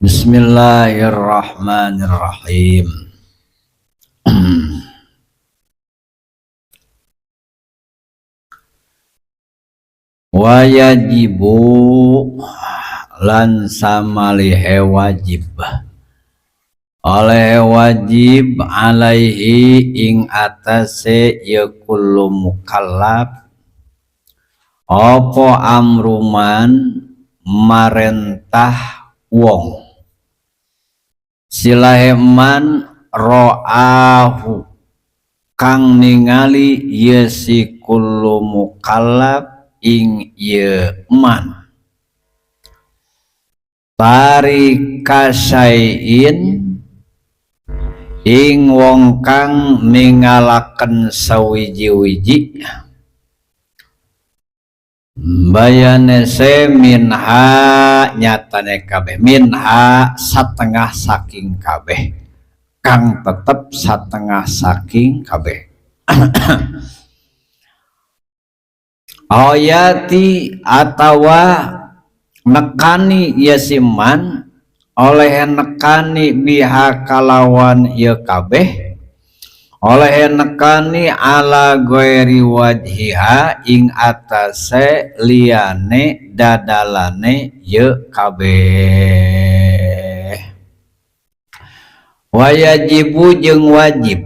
Bismillahirrahmanirrahim. Wajibu lan samalihe wajib oleh wajib alaihi ing atase ya kullu mukallaf apa amruman marentah wong silaheman ro'ahu kang ningali ye si kullu mukallaf ing ye man tarika syai'in ing wong kang ningalaken sawiji-wiji bayane se minha nyatane kabeh minha satengah saking kabeh kang tetep satengah saking kabeh. Ayati atawa nekani yasiman oleh nekani biha kalawan ya kabeh oleh nekani ala ghairi wajhiha ing atase liyane dadalane ya kabeh. Wajibu jeung wajib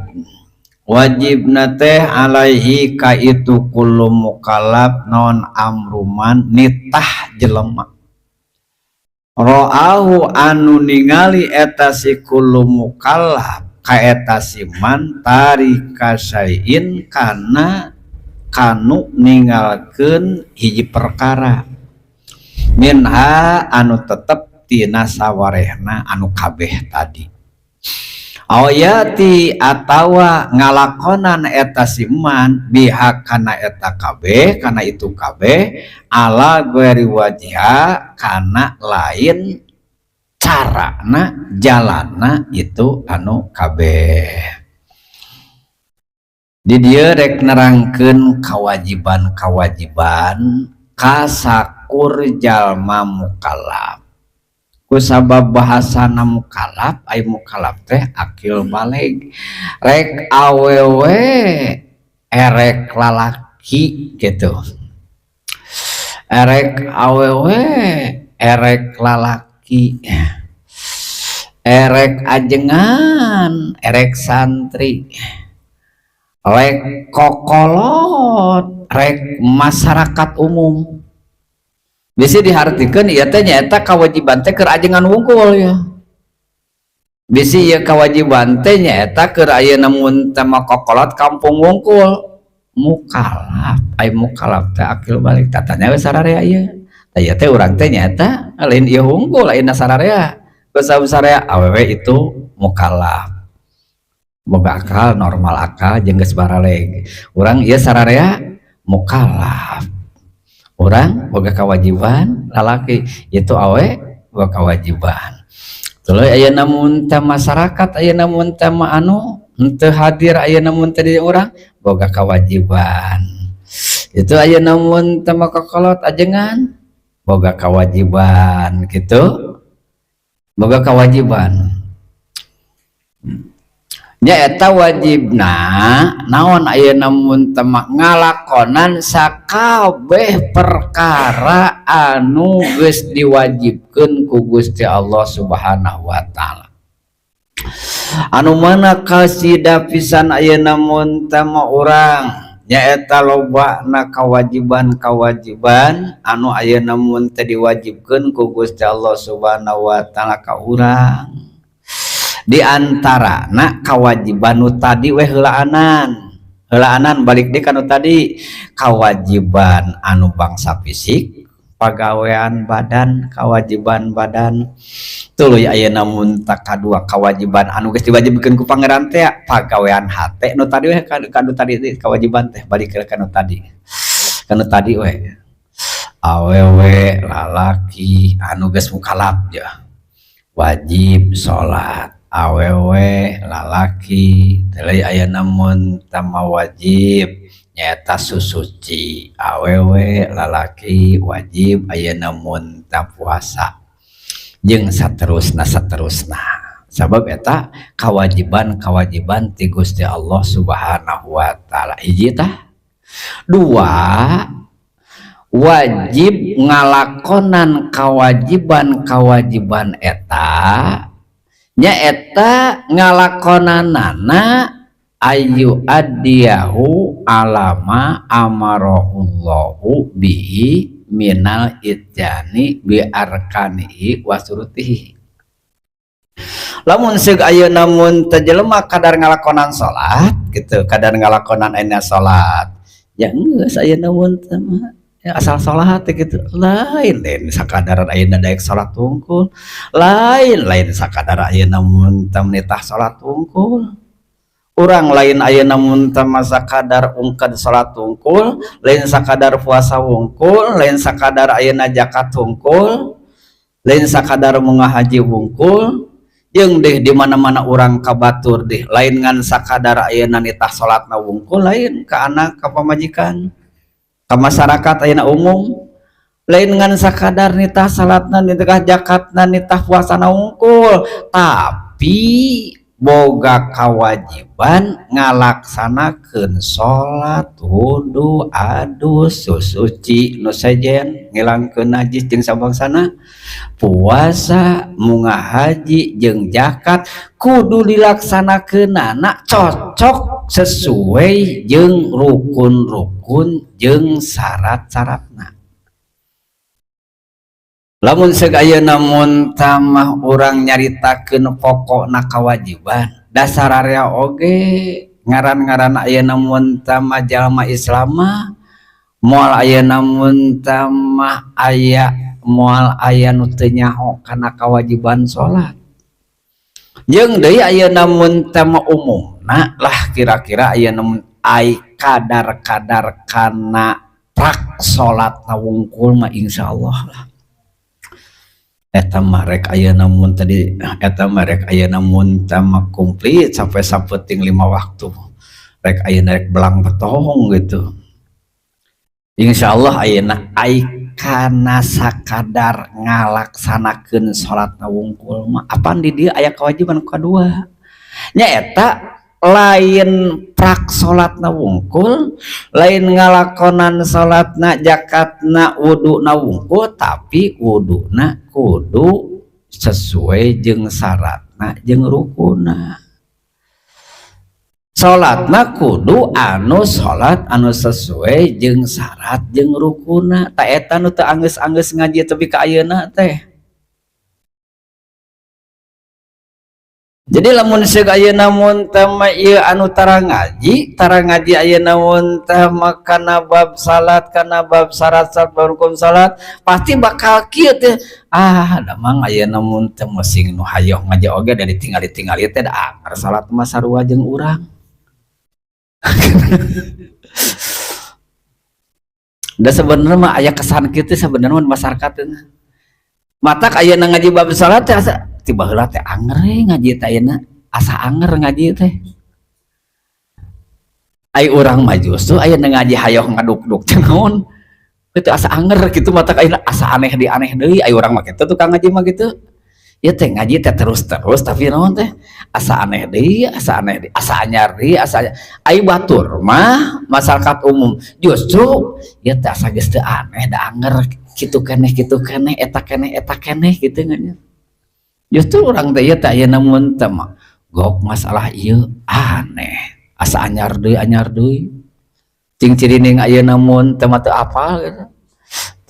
wajibna teh alaihi ka itu kullu mukallaf non amruman nitah jelema ra'ahu anu ningali eta si kullu mukallaf ka eta si man tarika syai'in kana kanu ningalkeun hiji perkara minha anu tetep tina sawarehna anu kabeh tadi. Ayati atawa ngalakonan eta si man biha kana eta kabeh kana itu kabeh ala ghairi wajha kana lain carana jalana itu anu kabeh. Di dieu rek nerangkeun kewajiban-kewajiban kasakur jalma mukallaf. Kusabab bahasana mukallaf ai mukallaf teh akil balig rek awewe erek lalaki gitu erek awewe erek lalaki erek ajengan erek santri rek kokolot rek masyarakat umum. Bisa dihartikeun ieu teh nyaeta kewajiban teh keur ajengan wungkul ya. Bisi ieu kewajiban teh nyaeta keur ayeuna mun teh mah kokolot kampung wungkul mukallaf ai mukallaf teh akil balik tatanya we sararea ieu. Tah ieu teh urang teh nyaeta lain ieu wungkul lain sararea. Kusabab sararea awewe itu mukallaf. Boga akal normal akal jeung geus baraleg. Urang ieu sararea mukallaf. Orang boga kewajiban lalaki itu awe boga kewajiban. Tuluy ayeuna mun teh masyarakat ayeuna mun teh mah anu henteu hadir ayeuna mun teh di urang boga kewajiban. Itu ayeuna mun teh mah kokolot ajengan boga kewajiban gitu. Boga kewajiban. Nya eta wajibna naon ayeuna mun teh mah ngalakonan sakabeh perkara anu geus diwajibkeun ku Gusti Allah Subhanahu wa taala. Anu mana kasida pisan ayeuna mun teh mah urang nyaeta lobana kewajiban-kewajiban anu ayeuna mun teh diwajibkeun ku Gusti Allah Subhanahu wa taala ka urang. Di antarana kewajiban nu tadi we heulaanan. Heulaanan balik deui ka nu tadi kewajiban anu bangsa fisik, pagawean badan, kewajiban badan. Tuluy ayeuna mun tah kadua kewajiban anu geus diwajibkeun ku Pangeran teh pagawean hate nu tadi we ka nu tadi kewajiban teh balik ka nu tadi. Ka nu tadi we. Awewe lalaki anu geus mukallaf ya. Wajib salat. Awewe lalaki tuluy ayeuna mun tah wajib nyaeta susuci. Awewe lalaki wajib ayeuna mun tah puasa. Jeung saterusna saterusna. Sabab eta kewajiban-kewajiban ti Gusti Allah Subhanahu wa taala. Hiji tah. Dua, wajib ngalakonan kewajiban-kewajiban eta nyaeta ngalakonanana ayu adiyahu alama amarahullahu bihi minal itjani bi arkanihi wasurutihi. Lamun seug ayeuna mun teu jelema kadar ngalakonan salat gitu, kadar ngalakonan ayeuna salat ya geus ayeuna mun teh mah ya asal salat gitu, lain lain sakadar ayeuna daek salat wungkul, lain lain sakadar ayeuna mun teh nitah salat wungkul. Urang lain ayeuna mun teh mah sakadar ungked salat wungkul, lain sakadar puasa wungkul, lain sakadar ayeuna zakat wungkul, lain sakadar munggah haji wungkul. Jeung deh di mana-mana urang kabatur deh lain ngan sakadar ayeuna nitah salatna wungkul, lain ka anak, ka pamajikan, ka masyarakat ayeuna umum, lain ngan sakadar nitah salatna, nitah zakatna, nitah puasana wungkul, tapi boga kewajiban ngalaksanakeun salat, wudu, adus, susuci nu sejen, ngilangkeun najis jeung sabangsana, puasa, munggah haji jeung zakat kudu dilaksanakeunana cocok sesuai jeung rukun-rukun jeung syarat-syaratna. Lamun seug ayeuna mun tamah urang nyaritakeun pokokna kewajiban dasar area oge ngaran-ngaran ayeuna mun tamah jalma Islam mah moal ayeuna mun tamah aya moal aya nu teu nyaho kana kewajiban salat. Jeung deui ayeuna mun tamah umumna lah kira-kira ayeuna mun ai kadar-kadar kana prak salatna wungkul mah insyaallah lah. Eta mah rek ayeuna mun tadi eta mah rek ayeuna mun tama komplit sampai sapeting 5 waktu rek ayeuna rek belang betong gitu. Insyaallah ayeuna ai kana sakadar ngalaksanakeun salatna wungkul mah apan di dieu aya kewajiban kadua nyaeta lain prak salatna wungkul, lain ngalakonan salatna, zakatna, wuduna wungkul, tapi wuduna kudu sesuai jeung syaratna jeung rukuna. Salatna kudu anu salat anu sesuai jeung syarat jeung rukuna. Ta eta nu teu anggeus-anggeus ngaji tepi ka ayeuna teh. Jadi lamun seug ayeuna mun teh mah ieu anu tara ngaji ayeuna mun teh mah kana bab salat, kana bab syarat salat, bab rukun salat, pasti bakal kieu teh. Ah, da mang ayeuna mun teh sing nu hayoh ngaji oge da ditingali-tingali teh da anger salat mah sarua jeung urang. Da sebenarnya mah aya kesan kieu teh sebenarnya mah masyarakat teh. Matak ayeuna ngaji bab salat teh asa tiba heula teh anger ngaji teh ayeuna asa anger ngaji teh. Ai urang mah justru ayeuna ngaji hayoh ngaduk-duk teh naon. Kitu asa anger kitu matak ayeuna asa aneh di aneh deui ai urang mah kitu tukang ngaji mah kitu. Ya teh ngaji teh terus-terus tapi naon teh asa aneh deui, asa aneh deui, asa anyar deui, asa ai batur mah masyarakat umum justru ya teh asa geus teu aneh da anger kitu keneh eta keneh kitu nya. Justru urang teh ieu teh ayeuna mun teh mah gok masalah ieu aneh asa anyar deui cing cirining ayeuna mun teh mah teu apal gitu.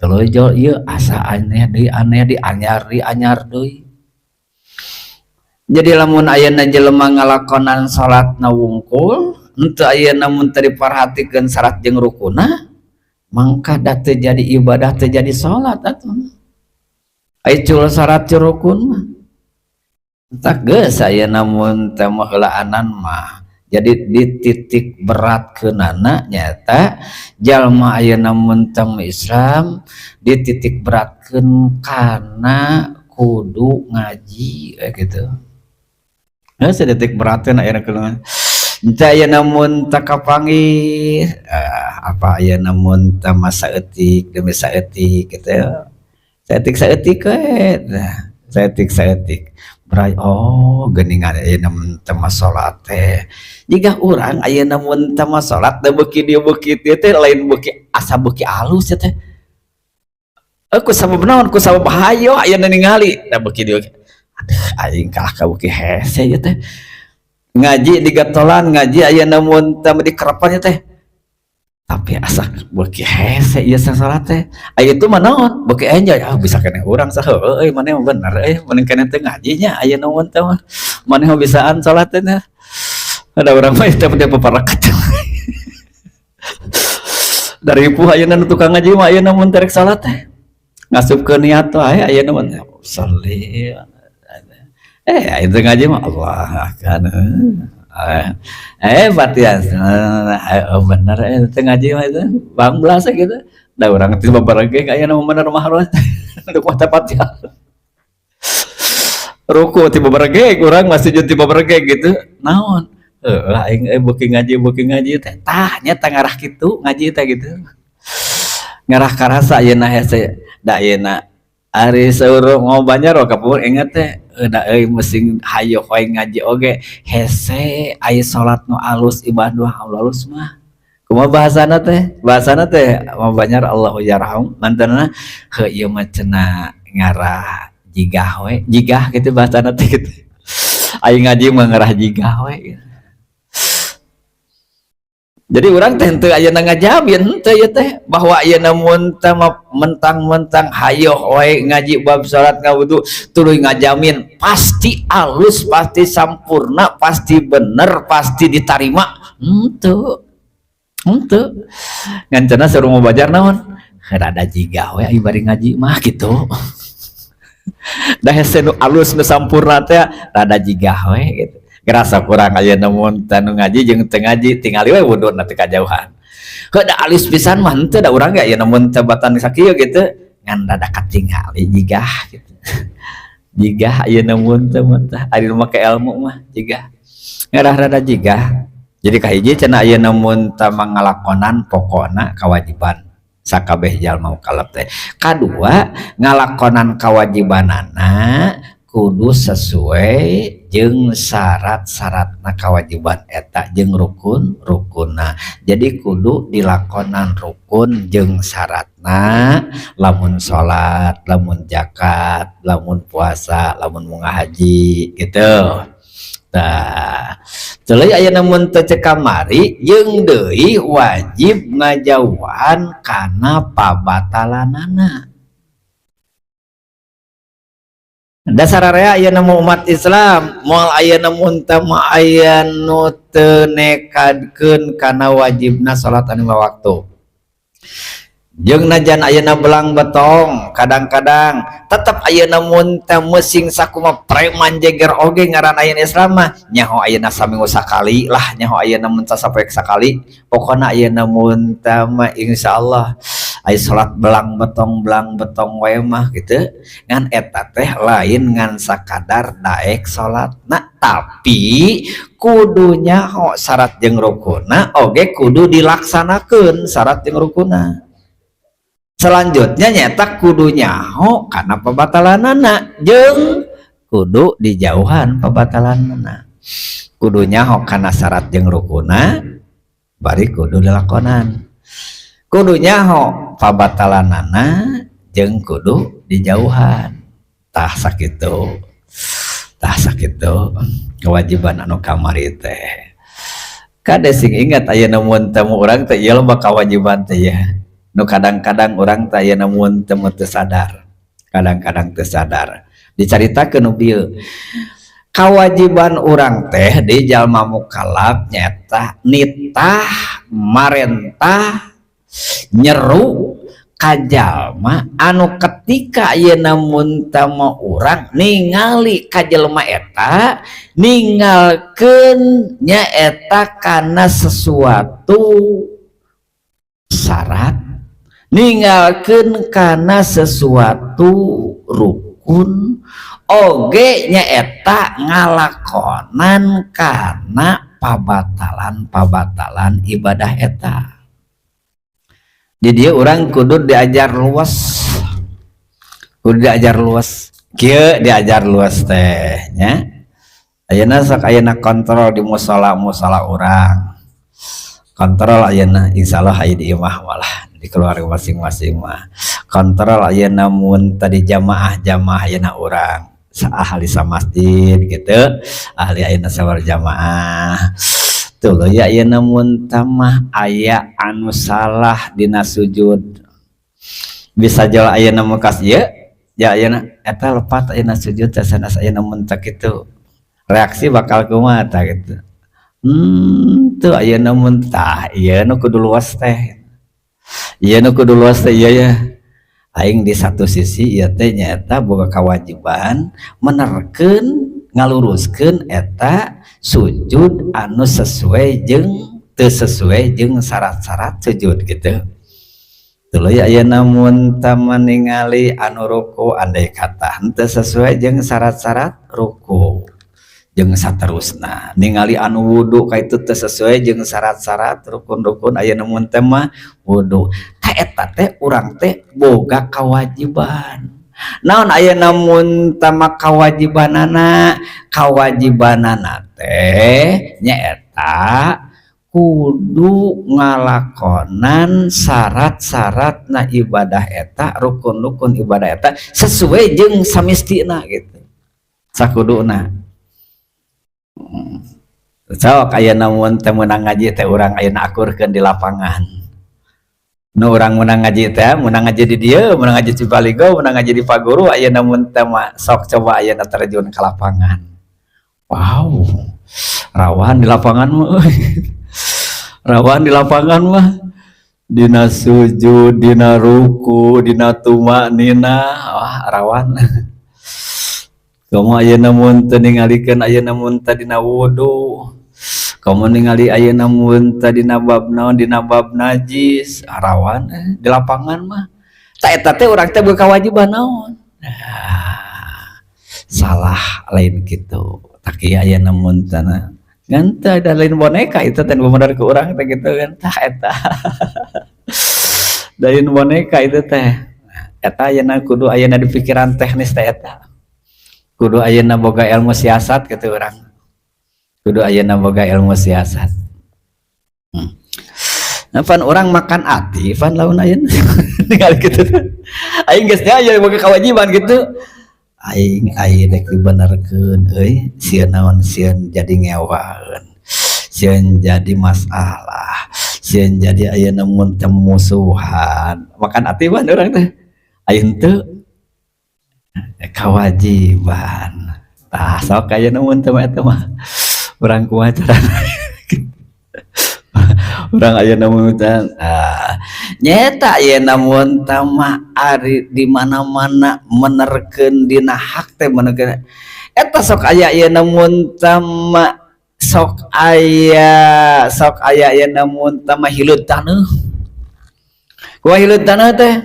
Tuluy jol ieu asa aneh deui anyar deui. Jadi lamun ayeuna jelema ngalakonan salatna wungkul henteu ayeuna mun teu diperhatikeun syarat jeung rukuna mangka da teu jadi ibadah teu jadi salat atuh. Ai cul syarat jeung rukun mah tak geus ayeuna mun teh mah heulaanan mah. Jadi dititik berat keunana nyaeta jalma ayeuna mun teh Islam dititik beratkeun kana kudu ngaji gitu. Nah, sedetik beratkeun ayeuna kudu. Henteu ayeuna mun teh kapanggih apa ayeuna mun teh mah saeutik demi saeutik gitu. Saeutik-saeutik we. Nah, Saeutik saeutik. Berai, oh, geuningan ayeuna mun teu mah salat teh. Jiga urang ayeuna mun teu mah salat da beuki dieu beuki dieu teh, lain beuki asa beuki alus ya teh. Eh, ku sabab naon? Ku sabab hayo ayeuna ningali da beuki dieu. Aduh, aing kalah ka beuki hese ieu teh. Ngaji di gatolan, ngaji ayeuna mun teu dikerepan ieu teh. Tapi asa beuki hese ieu salat teh. Aya itu mah naon? Beuki enjoy. Ah, bisa keneh urang saha euy, maneh mah bener euy, mending keneh teu ngaji nya ayeuna mun teh mah. Maneh mah bisaan salat teh nya. Ada urang mah teh paparakat. Dari puh ayeuna nu tukang ngaji mah, ayeuna mun teh rek salat teh. Ngasupkeun niat wae ayeuna mah, sholli. Eh, itu ngaji mah Allah kan. Eh, berarti ya, oh bener eh teu ngaji mah itu bangbelas gitu. Da urang teh babarege ayeuna mah bener mah harus untuk maca Fatihah. Ruku tiba babarege, urang masih sujud tiba babarege gitu. Naon? Heueuh, aing euy beuki ngaji teh. Tah nya teh ngarah kitu ngaji teh gitu. Ngarah karasa ayeuna hese da ayeuna ari saur mau Banjar kapungkur inget teh da euy, mesing hayo we ngaji oge hese, aya salat nu alus, ibadah nu alus mah. Kumaha bahasana teh? Bahasana teh mau Banjar, Allahu yarham mantanna, heuh, ieu mah cenah ngarah jigah we, jigah gitu bahasana teh gitu. Aya ngaji mah ngarah jigah we gitu. Jadi urang teh henteu ayeuna ngajamin henteu ieu teh bahwa ayeuna mun teh mentang-mentang hayo we ngaji bab salat, ngawudu, tuluy ngajamin pasti alus, pasti sampurna, pasti bener, pasti ditarima. Henteu. Henteu. Ngan cenah saur mau Banjar naon? Rada jigah we aya bari ngaji mah gitu. Da hese nu alus, nu sampurna teh rada jigah we gitu. Ngerasa kurang ayeuna mun teh nu ngaji jeung teu ngaji, tingali we wuduna teu kajauhan. Heuh, da alus pisan mah henteu, da urang ge ayeuna mun teh batan sakieu gitu, ngan rada katingali jigah gitu. Jigah ayeuna mun teh ari nu make ilmu mah jigah. Ngarah rada jigah. Jadi kahiji cenah ayeuna mun teh ngalakonan pokona kewajiban sakabeh jalma mukallaf teh. Kadua, ngalakonan kewajibanana kudu sesuai jeung syarat-syaratna kewajiban eta jeung rukun rukunna. Jadi kudu dilakonan rukun jeung syaratna, lamun salat, lamun zakat, lamun puasa, lamun munggah haji gitu. Tah, tuluy ayeuna mun teu cek kamari jeung deui wajib ngajauhan kana pabatalanana. Dasar area ayeuna mah umat Islam moal ayeuna mun teu mah aya nu teu nekadkeun kana wajibna salat lima waktu. Jeung najan ayeuna belang betong kadang-kadang tetep ayeuna mun teh meusing sakumaha preman jeger oge, ngaran ayeuna Islam mah nyaho ayeuna saminggu sakali lah, nyaho ayeuna mun sapoe sakali, pokona ayeuna mun teh mah insyaallah aya salat belang betong, belang betong wae mah gitu. Ngan eta teh lain ngan sakadar daek salatna, tapi kudu nyaho syarat jeung rukunna oge, kudu dilaksanakeun syarat jeung rukunna. Selanjutnya nyata kudu nyaho karena pabatalanana jeung kudu dijauhan pabatalanana. Kudu nyaho karena syarat jeung rukuna, bari kudu dilakonan, kudu nyaho pabatalanana jeung kudu dijauhan. Tah sakitu, tah sakitu kewajiban anu kamari teh. Kade sing ingat ayeuna mun temu urang teh ieu loba kewajiban teh ya, nu kadang-kadang urang teh ayeuna mun teu teu sadar, kadang-kadang teu sadar. Dicaritakeun nu bieu, kewajiban urang teh di jalma mukallaf nyata nitah, marentah, nyeru ka jalma anu ketika ayeuna mun teu urang ningali ka jelema eta ninggalkeun nyaeta kana sesuatu syarat, ninggalkeun kana sesuatu rukun oge, nyaeta ngalakonan kana pabatalan-pabatalan ibadah eta. Di dieu urang kudu diajar luas, kudu diajar luas. Kieu diajar luas teh nya. Ayeuna sok ayeuna kontrol di musala-musala urang. Kontrol ayeuna insyaallah aya di imah malah di keluarga masing-masing mah. Kontrol ayeuna mun tadi jamaah-jamaah ayeuna urang ahli samasjid gitu, ahli ayeuna sabar jamaah. Tuh ya ayeuna mun tamah aya anu salah dina sujud. Bisa jauh ayeuna mun kas ieu ya ayeuna eta lepat ayeuna sujud teh sanes ayeuna mun teh kitu. Reaksi bakal kumaha tah gitu. Tuh ayeuna mun tah ieu nu kudu luas teh. Ieu nu kudu luas teh ieu ya. Aing di satu sisi ieu teh nyaeta boga kewajiban menerkeun ngaluruskeun eta sujud anu sesuai jeung teu sesuai jeung syarat-syarat sujud gitu. Tuluy ayeuna mun tah ningali anu ruku andai kata henteu sesuai jeung syarat-syarat ruku jeung saterusna ningali anu wudu ka itu teu sesuai jeung syarat-syarat rukun-rukun ayeuna mun teh mah wudu. Tah eta teh urang teh boga kewajiban. Naon ayeuna mun tah mah kawajibanana? Kawajibanana teh nyaeta kudu ngalakonan syarat-syaratna ibadah eta, rukun-rukun ibadah eta sesuai jeung samistina gitu. Sakuduna. Sok ayeuna mun teh meunang ngaji teh urang ayeuna akurkeun di lapangan. Nu urang meunang ngaji teh, meunang ngaji di dieu, meunang ngaji di Cipaligo, meunang ngaji di Paguru, ayeuna mun teh mah sok coba ayeuna terjun ke lapangan. Wow, rawan di lapangan mah euy. Rawan di lapangan mah dina sujud, dina ruku, dina tumaknina, wah rawan. Kamu ayeuna mun teu ningalikeun ayeuna mun teh dina wudu. Kamu ningali ayeuna mun teh dina bab naon, dina bab najis, rawan di lapangan mah. Tah eta teh urang teh boga kewajiban naon? Nah, salah lain kitu. Tah kieu ayeuna mun teh ngan teu ada lain boneka itu teh bener ke urang teh gitu kan. Tah eta. Lain boneka itu teh. Eta ayeuna kudu ayeuna di pikiran teknis teh eta. Kudu ayeuna boga ilmu siasat gitu urang. Kudu ayeuna boga ilmu siasat. Nah, pan urang makan ati pan lamun ayeuna ningali kitu. Aing geus nya aya boga kewajiban gitu. Aing aya dek dibenerkeun euy, sieun naon sieun jadi ngewaeun. Sieun jadi masalah, sieun jadi ayeuna mun teh musuhan. Makan ati pan urang teh. Aing teu kewajiban. Tah sok ayeuna mun teh eta mah urang kumaha carana. Urang ayeuna mun teh nyaeta ayeuna mun teh mah ari di mana-mana menerkeun dina hak teh menerkeun eta sok aya ayeuna mun teh mah sok aya ayeuna mun teh mah hileud taneuh. Kumaha hileud taneuh teh?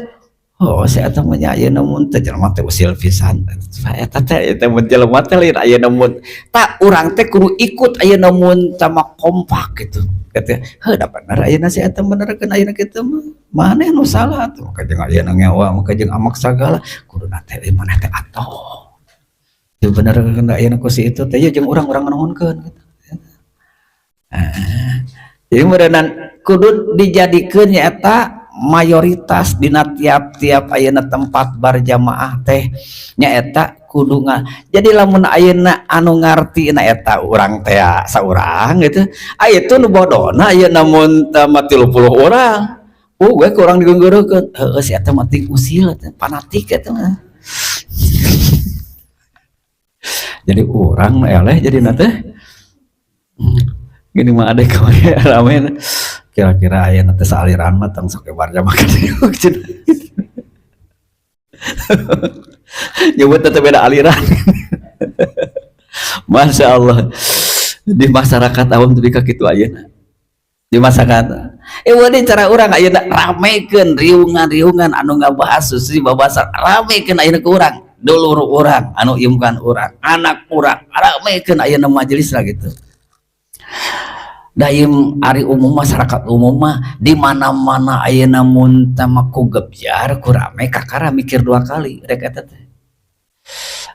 Oh, saya eta mah nya ayeuna mun teh jelema teh usil pisan. Eta teh eta mun jelema teh lain ayeuna mun tah urang teh kudu ikut ayeuna mun teh mah kompak gitu. Kata, heuh da bener ayeuna si eta benerkeun ayeuna kitu mah. Maneh nu salah atuh maka jeung ayeuna ngewa maka jeung amak sagala kuduna teh maneh teh atoh. Teu bener ayeuna ku si itu teh jeung urang-urang nuhunkeun gitu. Nah, jadi meureunan kudu dijadikeun nyaeta mayoritas dina tiap-tiap ayeuna tempat barjamaah teh nyaeta kudu jadi lamun ayeuna anu ngartina eta urang teh saurang gitu aya itu nu bodona ayeuna mun teh mah 30 urang oh gue kurang digenggeurekeun heueuh si eta mah ting usil eta fanatik eta mah. Jadi urang nu eleh jadina teh gini mah adek kamari rame kira-kira ayeuna teh saaliran mah tong sok barjamaah ka dieu cenah. Nyebut teh beda aliran. Masya Allah di masyarakat awam teh kitu ayeuna di masyarakat wadi cara urang ayeuna ramekeun riungan-riungan anu ngabahas susi babasa ramekeun ayeuna ku urang dulur urang anu imkan urang anak urang ramekeun ayeuna majelis lah gitu. Daim ari umum masyarakat umum mah di mana-mana ayeuna mun teh mah ku gebyar ku rame kakara mikir dua kali rek eta teh.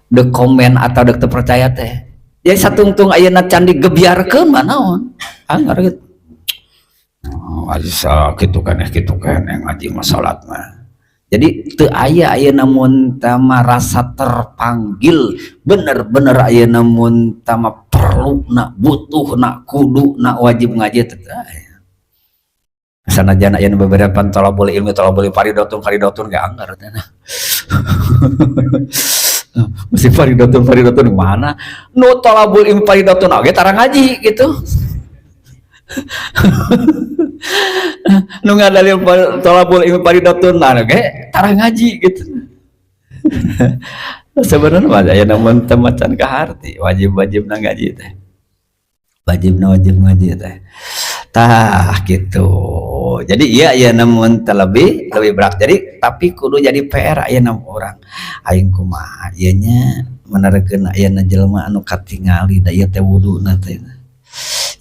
Dek komen atau dek teu percaya teh. Jadi satungtung ayeuna can digebyarkeun mah naon? Anggar gitu. Oh, asa kitu keneh ngaji mah salat mah. Jadi teu aya ayeuna mun tama rasa terpanggil bener-bener ayeuna mun tama perlu na, butuh na, kudu na, wajib ngaji teu aya. Sanajan ayeuna beberapa tolabul ilmi, tolabul faridatun, faridatun ge anggar teh. Mesti faridatun, faridatun mana? Nu tolabul ilmi faridatun oge tara ngaji gitu. Nu ngadalil tolabul ilmi faridatun nah oge tara ngaji gitu. Sebenarnya mah aya mun teu macan kaharti wajib-wajibna ngaji teh. Wajibna wajib ngaji teh. Tah gitu. Jadi iya iya namun terlebih lebih berat. Jadi tapi kudu jadi PR aya urang. Aing kumaha ieu nya menerkeun ayeuna jelema anu katingali da ieu teh wuduna teh.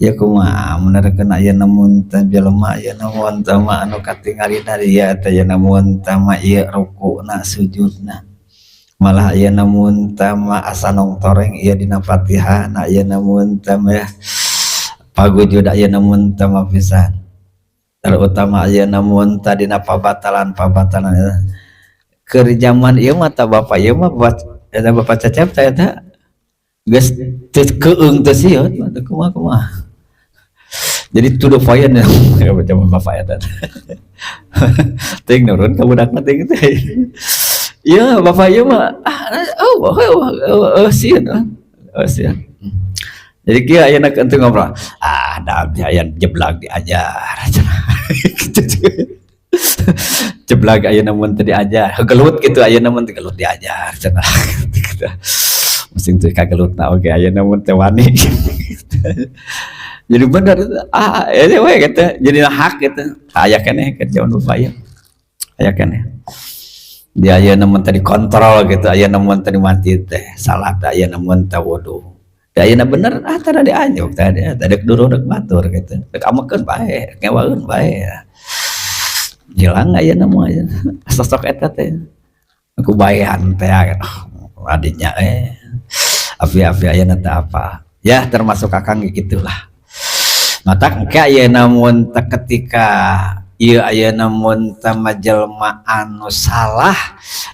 Ya kumaha menerkeun ayeuna mun teh jelema ayeuna mun teh mah anu katingali da ieu teh ayeuna mun teh mah ieu rukuna sujudna. Malah ayeuna mun teh mah asa nongtoreng ieu dina Fatihah na ayeuna mun teh mah pagujud ayeuna mun teh mah pisan. Terutama ayeuna mun teh dina pabatalan-pabatalan keur zaman ieu mah tah bapak ieu mah eta bapak Cecep teh eta geus teu keung teu sieun teu kumaha-kumaha. Jadi to the point ya zaman bapak eta. Teuing nurun ka budakna teuing teh. Iya bapak ieu mah ah oh oh oh sieun oh sieun. Jadi kieu ayeuna keur ngobrol, ah da abdi aya jeblag diajar. Jeblag ayeuna mun teu diajar, gelut kitu ayeuna mun teu gelut diajar cenah. Masing teu kagelutna oge ayeuna mun teu wani. Jadi bener ah ini we gitu, jadi hak gitu. Aya keneh keur jaman bapak ieu. Aya keneh. Dia ayeuna mun teu dikontrol gitu, ayeuna mun teu dimati teh salat ayeuna mun teu wudu. Da ayeuna bener ah tara dianjuk tadi dek duru dek batur gitu. Dek amekeun bae, ngewaeun bae. Hilang ayeuna mah sosok eta teh. Ku baean teh adinya api-api ayeuna teh apa. Ya termasuk akang gitulah. Matak engke ayeuna mun teh ketika ieu ayeuna mun teh jelema anu salah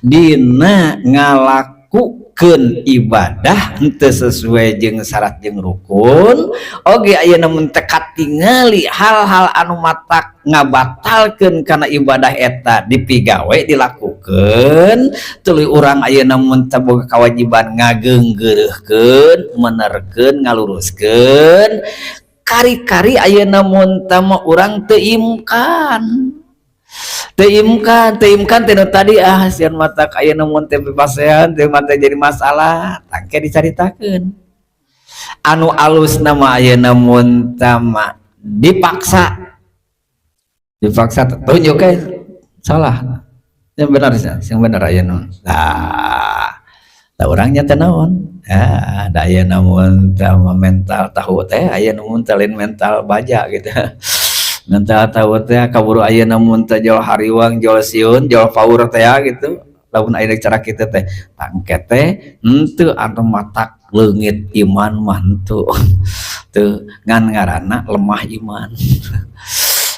dina ngalakukeun ibadah henteu sesuai jeung syarat jeung rukun oge ayeuna mun teh katingali hal-hal anu matak ngabatalkeun kana ibadah eta dipigawe dilakukeun tuluy urang ayeuna mun teh boga kewajiban ngageunggeureuhkeun menerkeun ngaluruskeun kari-kari ayeuna mun teh mah urang teu imkan teu imkan teu imkan teh nu tadi ah sieun matak ayeuna mun teh papasean teh mah jadi masalah tangke dicaritakeun anu alusna mah ayeuna mun teh mah dipaksa dipaksa tunjuk ke salah yang benar yang benar ayeuna nah da urangnya teh naon ah da ayeuna mun teh mental tahu teh ayeuna mun teh lain mental baja gitu mental tahu teh kaburu ayeuna mun teh jol hariwang jol sieun jol paur teh gitu lamun aya cara kitu teh tangke teh henteu anu matak leungit iman mah henteu teu ngan ngaranna lemah iman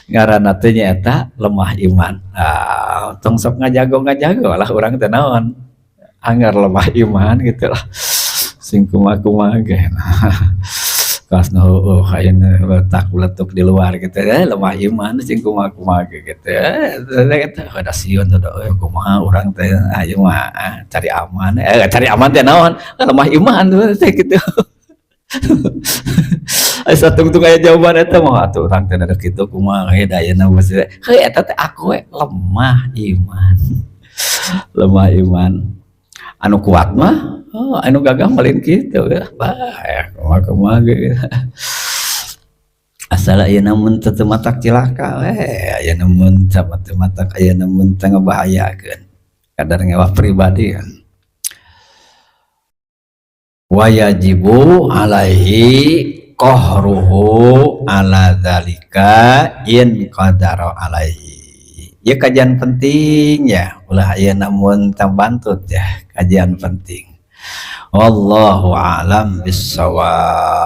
ngaranna teh nyaeta lemah iman ah tong sok ngajago-ngajago lah urang teh naon anggar lemah iman gitu lah sing kumaha-kumaha ge kelas nu oh ayeuna letak beletuk di luar gitu ya lemah iman sing kumaha-kumaha ge gitu eta da sieun teh kumaha urang teh ayeuna mah cari aman cari aman teh naon lemah iman teh gitu. Asa tungtung aya jawaban eta mah atuh urang teh da kitu kumaha we da ayeuna mah heuh eta teh aku we lemah iman. Lemah iman. Anu kuat mah oh anu gagah mah lain kitu ya bae kumaha kumaha ge. Asal ayeuna mun teu matak cilaka we ayeuna mun teu matak ayeuna mun teu ngabahayakeun kadar ngewah pribadi kan. Wayajibu alaihi qahruhu ala dzalika in qadara alaihi. Ya kajian penting ya, ulah ayeuna mun teu bantut ya, kajian penting. Wallahu a'lam bissawab.